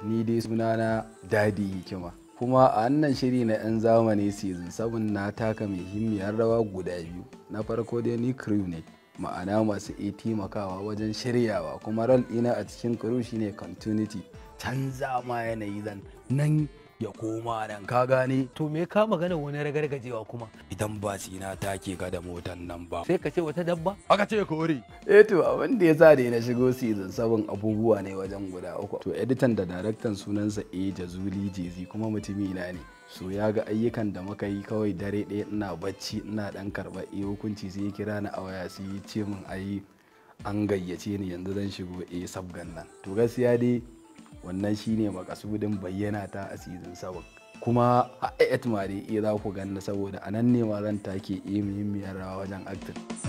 Ni dai sunana Dadi Hikima. Kuma a wannan shiri na 'yan zamani season 7 na taka muhimmiyar rawa guda biyu. Na farko dai ni crew ne, ma'ana masu iya taimakawa wajen shiryawa, kuma role ɗina a cikin crew shine continuity. Canza ma yanayi zan nan ya koma nan, ka gane? To me ka magana wani ragargajewa kuma? Idan ba na take ka da motan nan ba. Sai ka ce wata dabba? Aka ce kore. Eh to abin da ya sa da na shigo season 7 abubuwa ne wajen guda uku. To editan da daraktan sunansa A Jazuli Jezi, kuma mutumi na ne. So ya ga ayyukan da muka yi kawai dare ɗaya ina bacci ina ɗan karɓar e hukunci, sai ya kira ni a waya, sai ya ce min ai an gayyace ni, yanzu zan shigo e sabgan nan. To gaskiya dai wannan shine makasudin bayyana ta a season 7. Kuma a ma dai iya za ku ganni, saboda a nan ne ma zan take iya muhimmiyar rawa wajen acting.